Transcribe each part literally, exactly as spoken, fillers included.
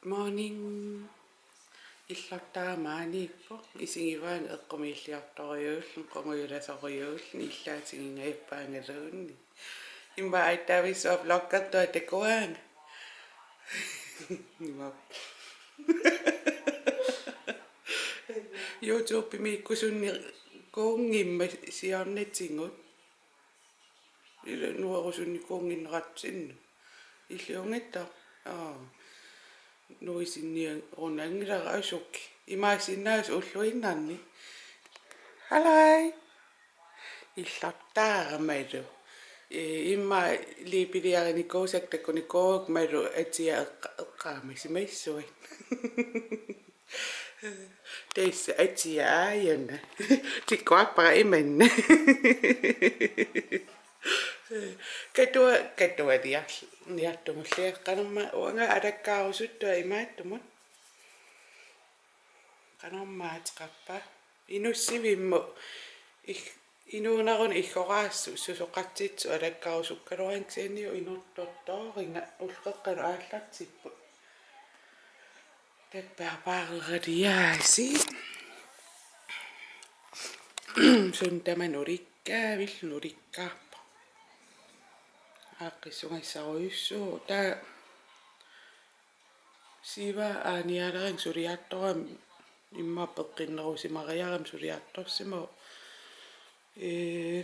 Morning. Illortaamaaniippoq, isigivaanga eqqumiilliortorujuulluni, qungujulasorujuulluni, illaatiginngajapaangaluunniit. Immaqa aatsaavissua vloggertua takuaanga. Immaqa. YouTube-imiikkusunnikuunngimmat siornatigut. Ila nuerusunnikuunnginneratsinnu. Illuunngitsoq. Aa. Nuisinniarunnaanngilara asuki. Imaassinnaavoq ulluinnarni. Halai. Illortaaramalu. Ee, immaqa liipiliarinikuusakka takunikuugukku malu atia eqqa-, eqqaamasimassuit. Tassa atia aajuna. Tikkuarpara imanna. Katua-, katuaniar-, niartumulliaqqanarma uanga alakkaarusuttua imaattumut. Qanormaa ateqarpa? Inussivimmut ig-, inuunerunni iggoraassut susoqartitsisut alakkarusukkaluaraanni kisianni inortortooringa ulloqeqqanut aallartipput. Tappaapaareriaasi. Suut tamanna ulikkaavilluni ulikkaarpoq. Aaqqissugassarujussuuvoq. Taava Siva aanialeriga suliartorami immaqa peqqinnerusimariarami suliartorsimavoq. Ee,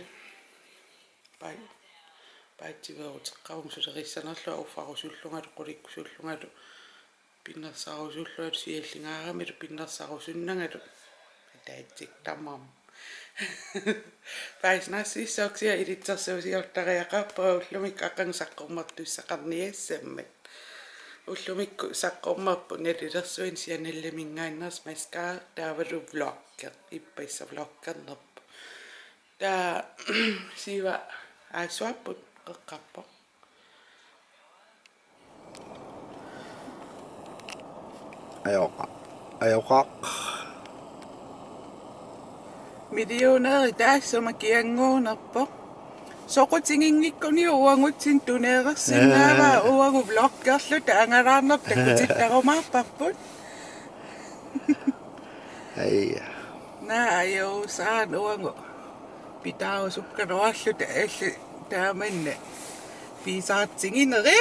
pai-, paatsiveeruteqqaarama sulerissanerlunga uffarusullungalu qulikkusullungalu pinnersarusullungalu siallingaaramilu pinnersarusunnangalu. Ataatsik tamarmi. Paasinarsissaaq kisianni ilitsersuusiortariaqarpara ullumikkut aqagu saqqummertussaqarniassammat. Ullumikkut saqqummerput nalilersuineq Chaneliminngaanneersoq mascara taavalu vlogger, ippassaq vloggernerpoq. Taava Siva aassuarput eqqarpoq. Ajoqa-, ajoqaaq. Millionæri taassuma kianguunerpoq. Soqutiginngikkuniuk uagutsinnut tuneerersinnaavaa. Ee. Uagut vloggerluta angalaarneq takutittarumaarparput. Aja. Naa, ajo, saan uagut. Pitaarusukkaluarluta allat taamanna pisaartigineri.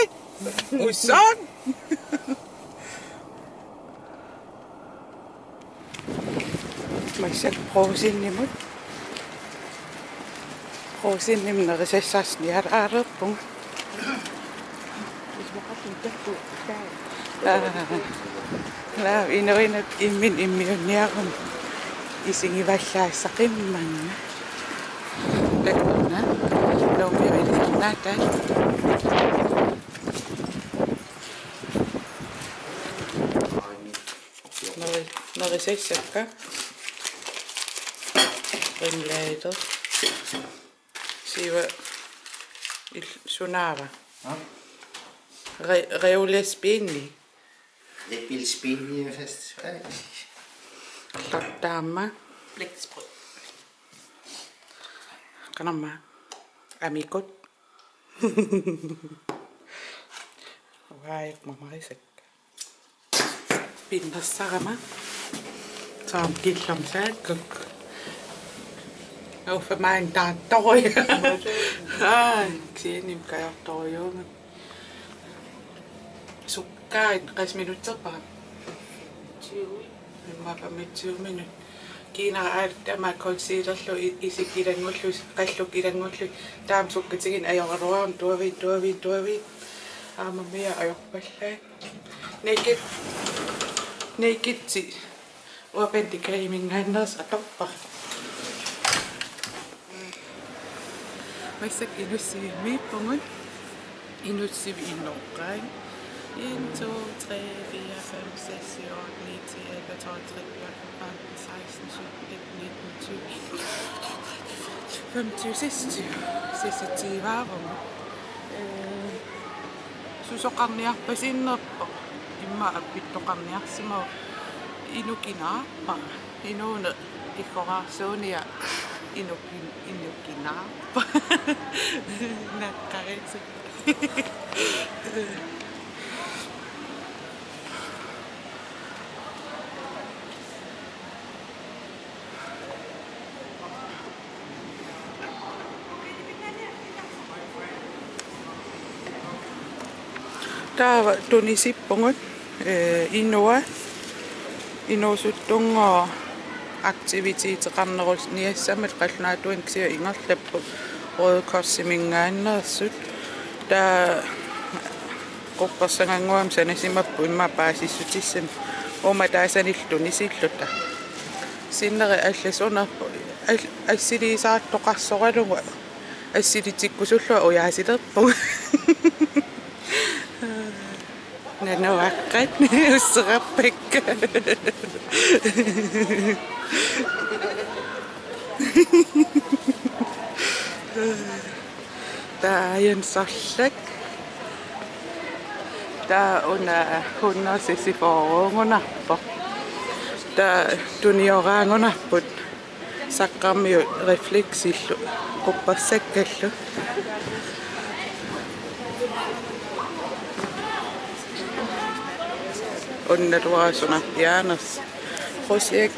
Usoq. Massakkut Brugsenimut. Brugsenimut nerisassarsiorniarpugut. Laa, laa, inuinut imminut immiunniaruma isigivallaassaqimmat. Takkuna. Nuummi vilisinnaata. Neri-, nerisassakka. Rimlaito. Siva il-, sunaava? Ha? Re-, reolespini. Lepilspini fast. Taama. Blæksprutte. Qanormaa. Amikut. Uagut mamarisakka. Pinnersarama. Saam killormut saakkukku. Uffa maani taartorujuk. Aa, kisianni kajortorujuugut. Sukkaat qassit minutserpara? Tyve. Immaqa femogtyve minut. Kiinara aamma taama concealerlu i-, isikka ilanngullugu, qallunnut ilanngullugu. Taama sukkatigineq ajoraluaruma tuaviit, tuaviit, tuaviit. Aamma mia ajorpallaaq. Naked, Naked-i Urban Decay-minngaanneersoq atorpara. Massakkut Inussivimmiippugut. Inussivik inooqqai. En, to, tre, fire, fem, seks, syv, otte, ni, ti, elleve, tolv, tretten, fjorten, femten, seksten, sytten, atten, nitten, tyve, femogtyve, seksogtyve. Seksogtyveaavugut. Ee, susoqarniarpasinnerpoq. Immaqa appittoqarniarsimavoq. Inukinaarpara. Inuuneq iggoraarsuunia inukin-, inukinaarpara. Naqqarissi. Taava tunisippugut, eh, inua, inuusuttunngooq aktiviteteqarnerusuniassammat qallunaatuinnaq kisianni ingerlapput Røde Korsiminngaanneersut. Taava quppersagannguamik sanasimapput immaqa paasissutissanik. Uuma taasanillu tunisilluta. Sinneri allasunerput, al-, assiliisaartoqarsoralugu assilitikkusullunga ujaasilerpugut. Nanuaqqat usserarpakka. Taava aajuna sorlak. Taava una hundrede seksogfyrre-ugunarpoq. Taava tunioraagunarput. Saqqarmiut refleksillu quppersakkallu. Unnaluaasuna pianas. Projekt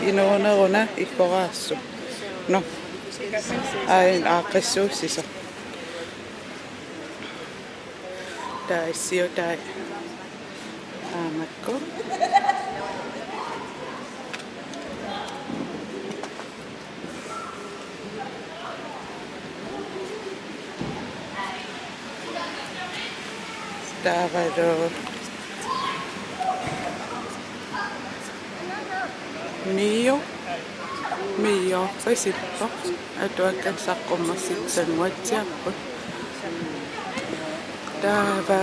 inuuneruna iggoraassu. Nå. Aajuna aaqqissuussisoq. Taava issiutai aamakku. Taavalu Mio. Mio, qisippoq. Atuakkanik saqqummersitsissanguatsiarput. Taava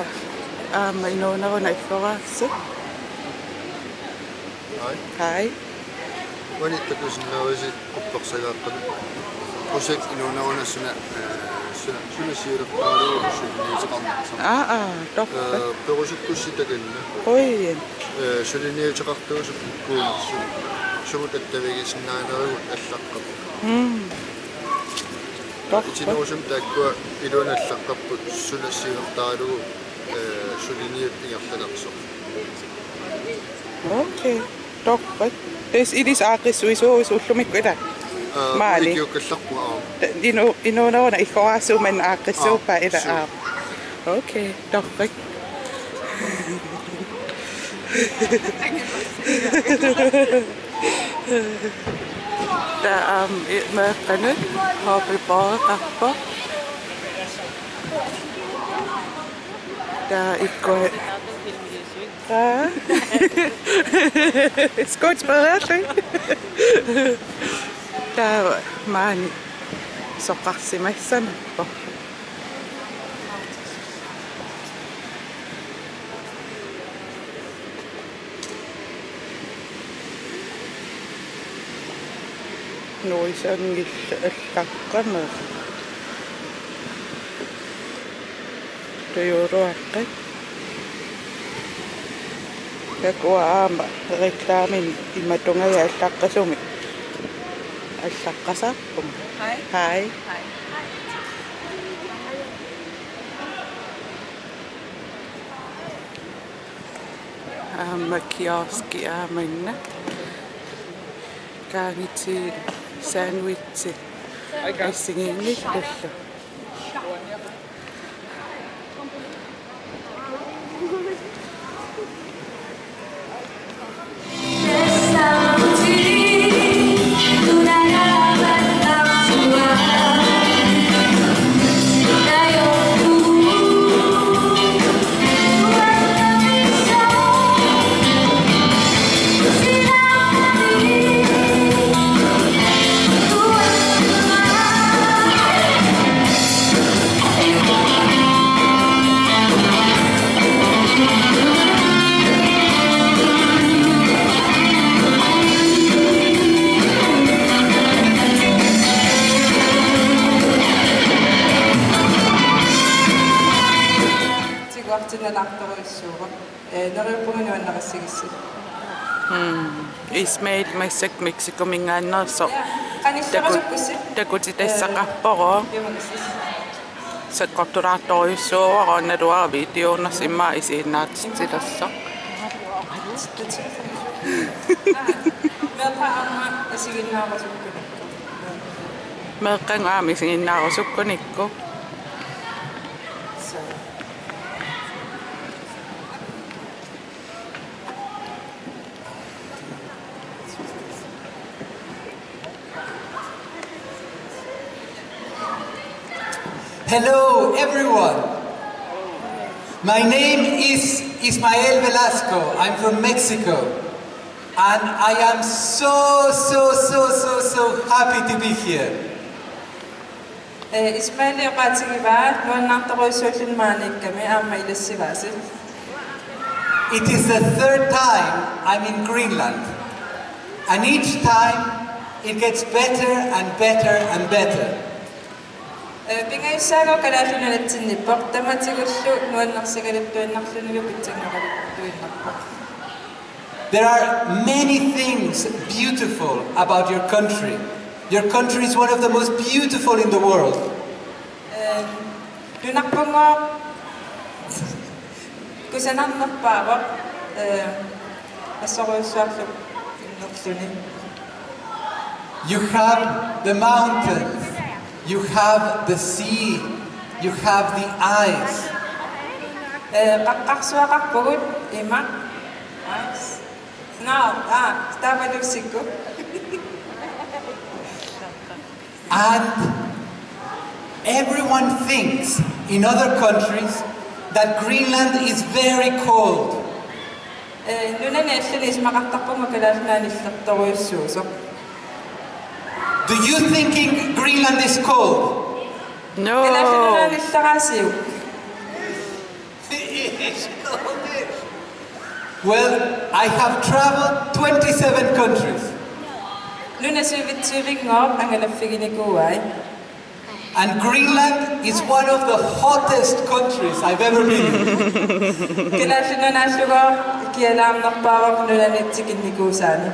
aamma inuuneruna iggoraassu. Hej. Hej. Uani takusinnaavarsi quppersagaaqqamik. Projekt inuuneruna suna, eh, suna, suna siulertaralugu suliniuteqarnersoq. Aa, aa, torrak. Eh, perusukkussi takanna. Oi. Eh, suliniuteqartuusut ikkuunersut. Sumut attavigisinnaanerigut allaqqapput. Mm. Torrak. Itinerusumik taakkua iluanni allaqqapput suna siulertaralugu, eh, suliniut ingerlanersoq. Okay. Torrak. Tassa ilissi aaqqissuisuuvusi ullumikkut, ilaa? Aa, maani. Ikiukkallarpunga, aa. Ta-, inu-, inuuneruna iggoraassuumanna aaqqissuuppaa, aa, ilaa, suu, aa. Okay, torrak. Taava aamma i-, meeqqanut hoppeboardeqarpoq. Taava ikkua. Aa. Skuespillerli. Taava maani soqarsimassanerpoq. Nuisanngillat allaqqaneq. Tujuuluaqqat. Takuuk aamma reklaamini imatungajaat allaqqasumik allaqqasaarpunga. Hej. Hej. Hej. Aamma kioski aamanna. Kaangitit sandwichi assigiinngillallu. Tiguartinnalaartorujussuuvoq. Eh, neriuppunga nuannarissagissi. Mm. Ismael massakkut Mexicominngaanneersoq. Ja, qanillerusukkussi. Taku-, takutitassaqarpoq. Eh, jumagissis. Sakkortulaartorujussuuvoq, naluara videoornersi immaqa isiginnaartitsilersoq. Meeqqat aamma isiginnaarusukkunikku. Meeqqat aamma isiginnaarusukkunikku. So. Hello, everyone. My name is Ismael Velasco. I'm from Mexico. And I am so, so, so, so, so happy to be here. Eh, Ismael oqaatigivaa, nuannaartorujussuulluni maaniikkami, aamma ilassivaasi. It is the third time I'm in Greenland. And each time it gets better and better and better. Eh, pingajussaagooq Kalaallit Nunatsinniippoq, tamatigullu nuannersigaluttuinnarlunilu pitsanngoqaluttuinnarpoq. There are many things beautiful about your country. Your country is one of the most beautiful in the world. Eh, nunarpugooq kusanarnerpaavoq, eh, assorujussuarlu innerluni. You have the mountains, you have the sea, you have the ice. Eh, qaqqarsuaqarpugut ima. Ice. No, ah, taavalu siku. And everyone thinks in other countries that Greenland is very cold. Eh, nunani allani isumaqartarpunga Kalaallit Nunaanni illertorujussuusoq. Do you think in Greenland is cold? No. Kalaallit Nunaanni illeraasiuk? Well, I have traveled twenty-seven countries. Nunat syvogtyvengooq angalaffiginikuuai. And Greenland is one of the hottest countries I've ever been in. Kalaallit Nunaallu kialaarnerpaavoq nunani tikinnikuusaani.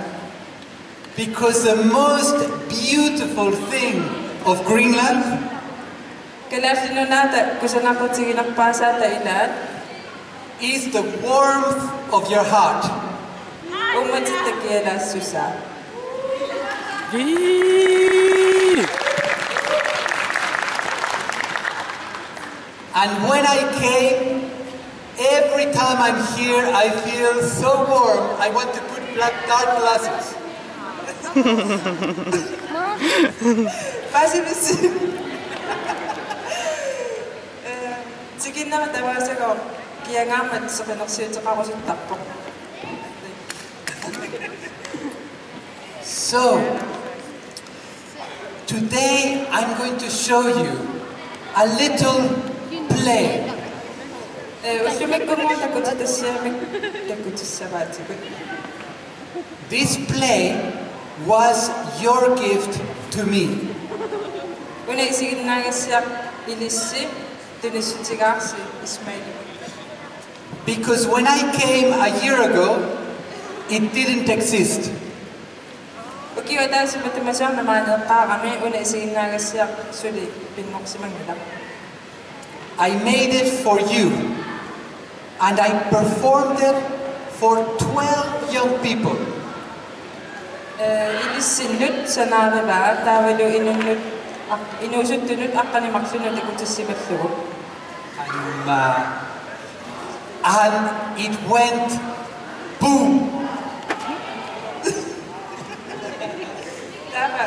Because the most beautiful thing of Greenland Kalaallit Nunaata kusanaqutiginerpaasaata ilaat is the warmth of your heart. Uummatitta kialaassusaa. Yee! And when I came, every time I'm here, I feel so warm. I want to put black dark glasses. Paasi missi. Eh, tikinnera tamaasagooq kiangaammat seqinersiuteqarusuttarpoq. So, today I'm going to show you a little play. Eh, ullumikkumut takutitassiamik takutissavaatigut. This play was your gift to me. Una isiginnaagassiaq ilissi tunissutigaarsi Ismaelimut. Because when I came a year ago, it didn't exist. Ukiup ataatsip matuma soorunami eqqaarami una isiginnaagassiaq suli pinngorsimanngilaq. I made it for you, and I performed it for twelve young people. Eh, ilissinnut sanaarivaa taavalu inunnut aq-, inuusuttunut aqqaneq-marlunnut takutissimallugu. And, uh, and it went boom. Taava.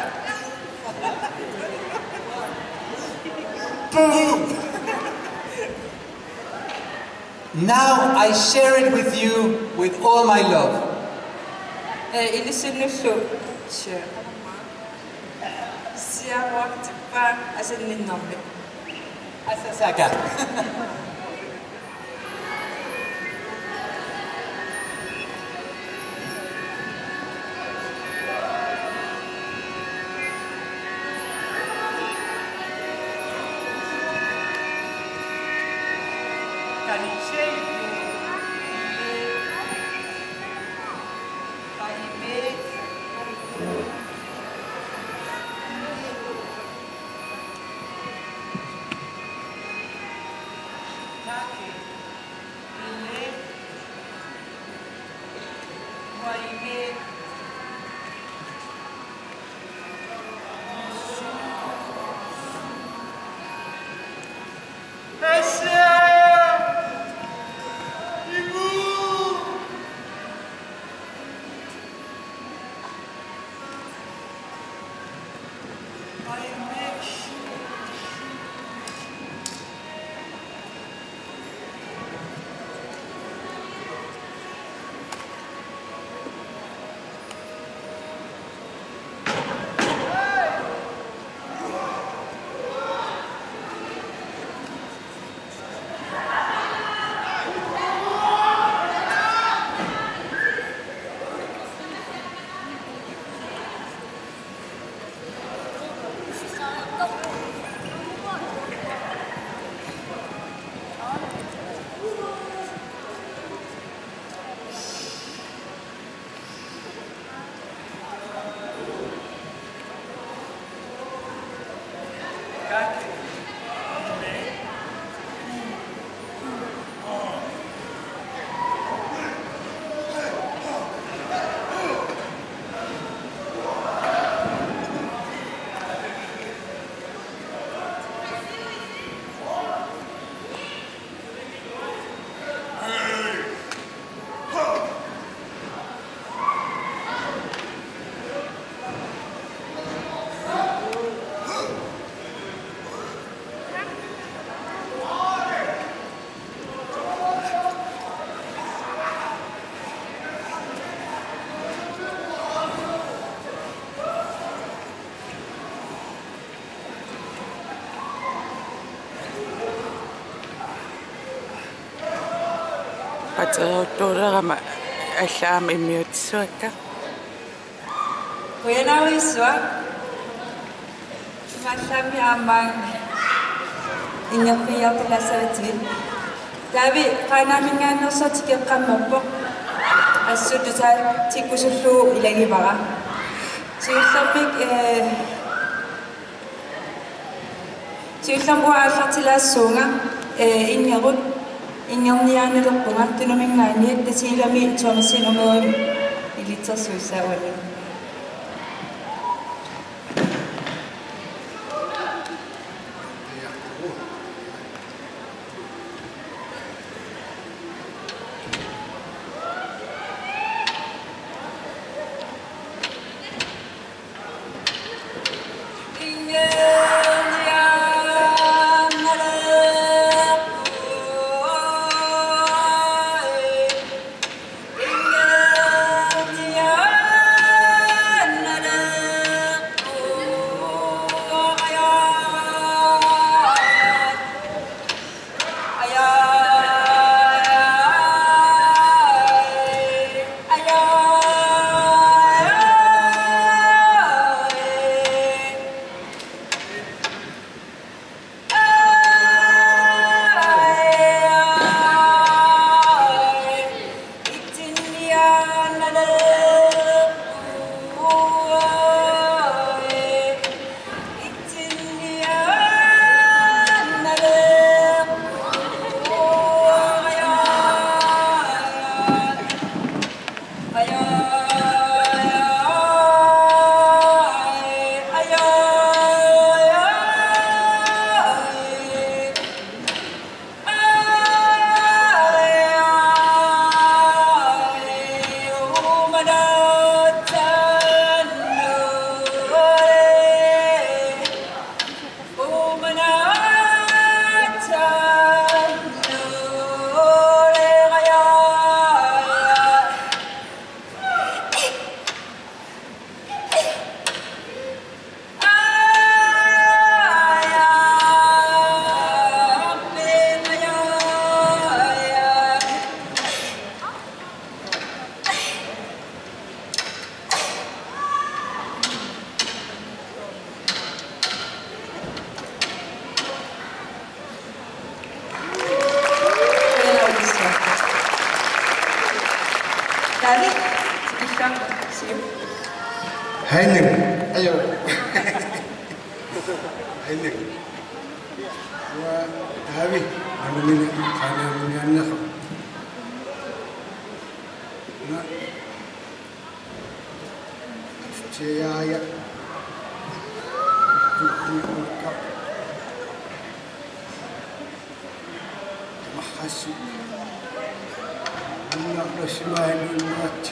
Boom. Now I share it with you with all my love. Eh, ilissinnullu share. Siaruartippaa asanninnermik. Asasaka. Teruuttuulerama allaama immiutsissavakka. Qujanarujussuaq. Imaallaammi aamma ingerlaartulaassavatsigit. Taavi Qaanaaminngaanneersoq tikeqqammerpoq. Assut tassa tikkusullugu ilagivara. Siullermik, eh, Siullermik aallartilaassuunga, eh, Ingerut, Ingerniaannalerpunga, Tunuminngaanniit, Tasiilami Thomasin Umerim ilitsersuussaavugut. Taavi, tikilluaqqu, siu. Hej. Ajo. Hej. Uanga Taavi, Nalunani Qaanaaminngaanneersoq. Una Tiaja. Tukkuikka. Mahassi. Anna rasimaanunnaat.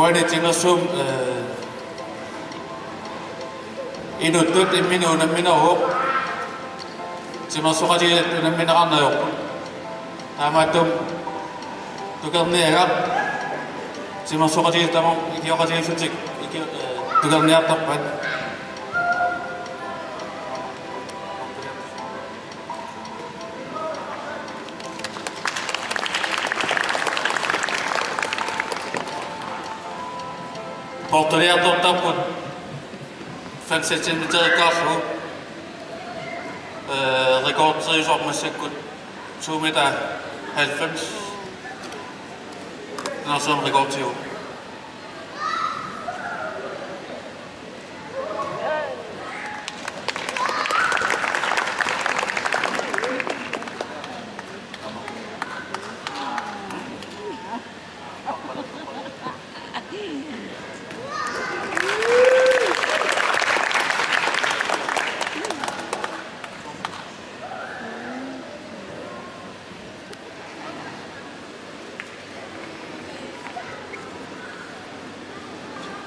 Uani timersuut, eh, inuttut imminut unammineruvoq. Timersoqatigiit unammineqarneq ajorput. Taamaattumik tukerniagaq, timersoqatigiit tamaasa ikioqatigiissutik iki-, eh, tukerniartarpaat. Portaliartortarput fem centimeterikkaarlugu, eh, rekordiusoq massakkut to meter halvfems. Naasoq rekordiuvoq.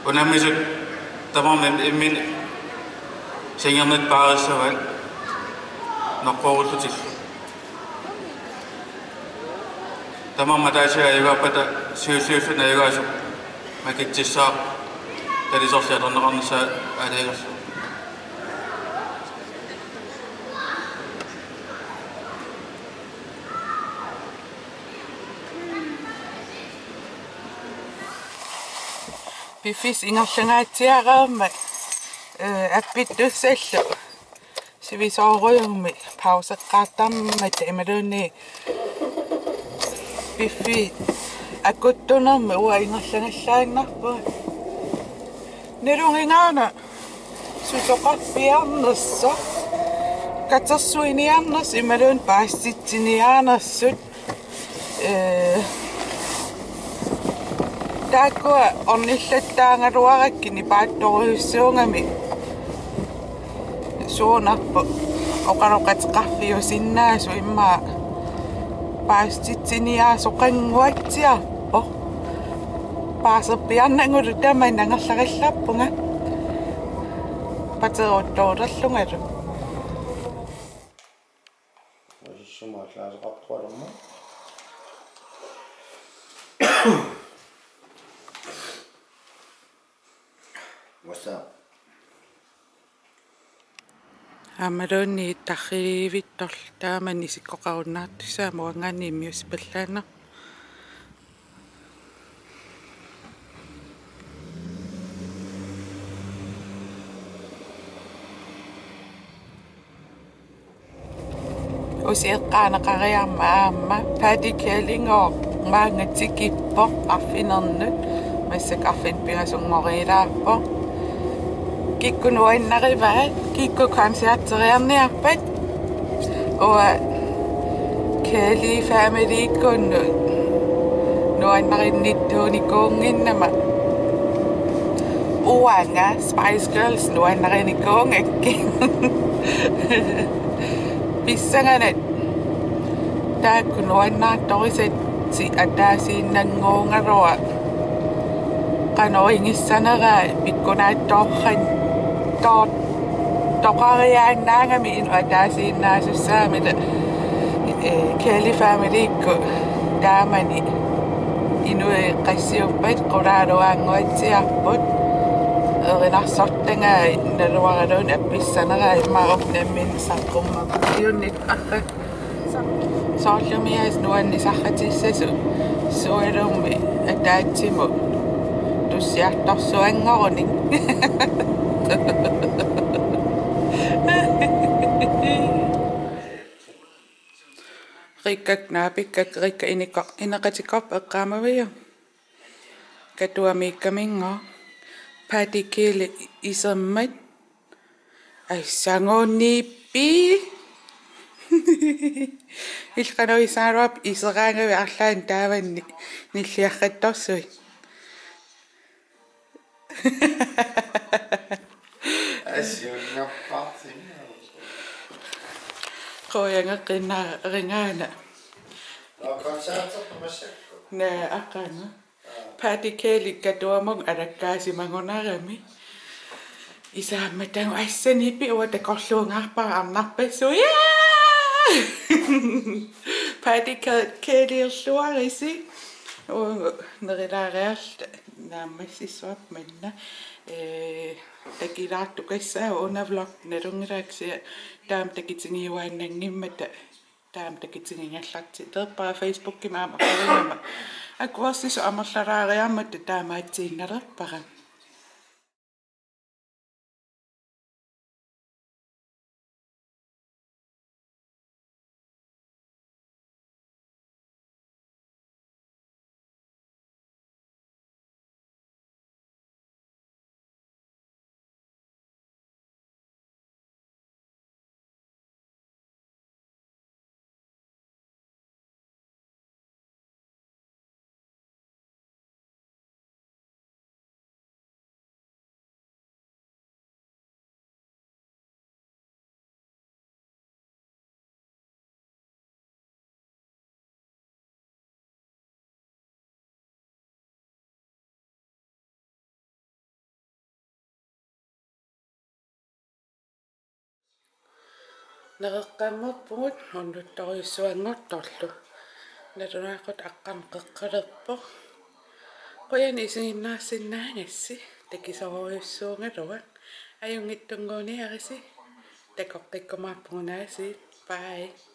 Unammisut tamarmik imminnut sengernit paarissavaat noqqorullutillu. Tamarmik ataasiarlugit ajugaappata siuliullutik ajugaasoq makitsissaaq talisorli atorneqarnissaa aalajangerlugu. Piffissap ingerlangaatsiareermat, eh, appittussallu sivisoorujussuarmik pauseqqaartarmata imaluunniit piffissap akuttunermik uanga ingerlagallaannarpunga. Nalunngilara susoqarpiarnersoq, katersuiniarnersut imaluunniit paasititsiniarnersut. Eh, taakkua ornillattaaraluarakkit nipaattorujussuugami suunarpoq oqaloqateqarfiusinnaasut immaqa paasititsiniaasoqannguatsiarpoq. Paaserpiarnagulu tamanna angerlarallarpunga. Pateruttuulerlungalu. Uasussumaat laasoqartualerma. What's up? Aammaluunniit tarrivittorlu taamani isikkoqarunnaartussaammat uanngaanniit immiussipallaannarpoq. Usi eqqaaneqariarmat aamma Paddy Kellingooq maanga tikippoq arfinernut, massakkut arfineq-pingasunngoriilaarpoq. Kikkut nuannarivaat, kikkut koncerteriarniarpat? Uanga Kelly Family-kkunnut nuannarinnittuunikuunnginnama. Uanga Spice Girls nuannarinikuugakkit. Pissanganaq taakku nuannaartorisatsi ataasiinnannguugaluaq. Qanoq igissaneraa pikkunaatsoorani toor-, toqariaannaagami inuk ataasiinnaasussaammat, eh, Kelly Family-kkut taamani inuit qassiuppat qulaaluaannguatsiarput. Erinarsortagai naluaraluunniit appissaneraa immaqa nammineq saqqummersiunnik arrak. Soorlumi aasiit nuannisaqatissasoq sualummik ataatsimut tussiartorsuanngorunik. Rikkak naapikkak Rikka iniko-, ineqatikkorpoq eqqaamaviuk? Katuamiikkaminngooq. Paddy Kelly isermat. Ai, sanguunniippi. Illit qanoq isaaruap iseraangavit arlaannik taamanni nilliarrattorsuit? Asiunnerpaartinnaavoq. Qujanaqqinnaa ringaana. Nå, koncerterput massakkut. Naa, aqagu. Patty Kelly katuamut alakkaasimagunarami. Isaamma tagu assanipi uanga takorluugaarpara arnarpassuit. Jaa! Patty Ke-, Kellyerluarisi. Uagut nerilaariarluta naammassissuarput manna. Ee, takilaartukassaaq una vlog nalunngilara kisianni taama takitigiuaannanngimmata. Taama takitigigallartilerpara Facebookimi aamma oqarigama. Akuersisut amerlalaariarmata taamaatsiinnalerpara. Nereqqammerpugut unnuttorujussuanngortorlu. Nalunaaqutaq aqqaneq-qeqqilerpoq. Qujanaq isiginnaarsinnaagassi, takisoorujussuugaluaq. Ajunngitsunnguuniarisi, takoqqikkumaarpugut aasiit. Bye.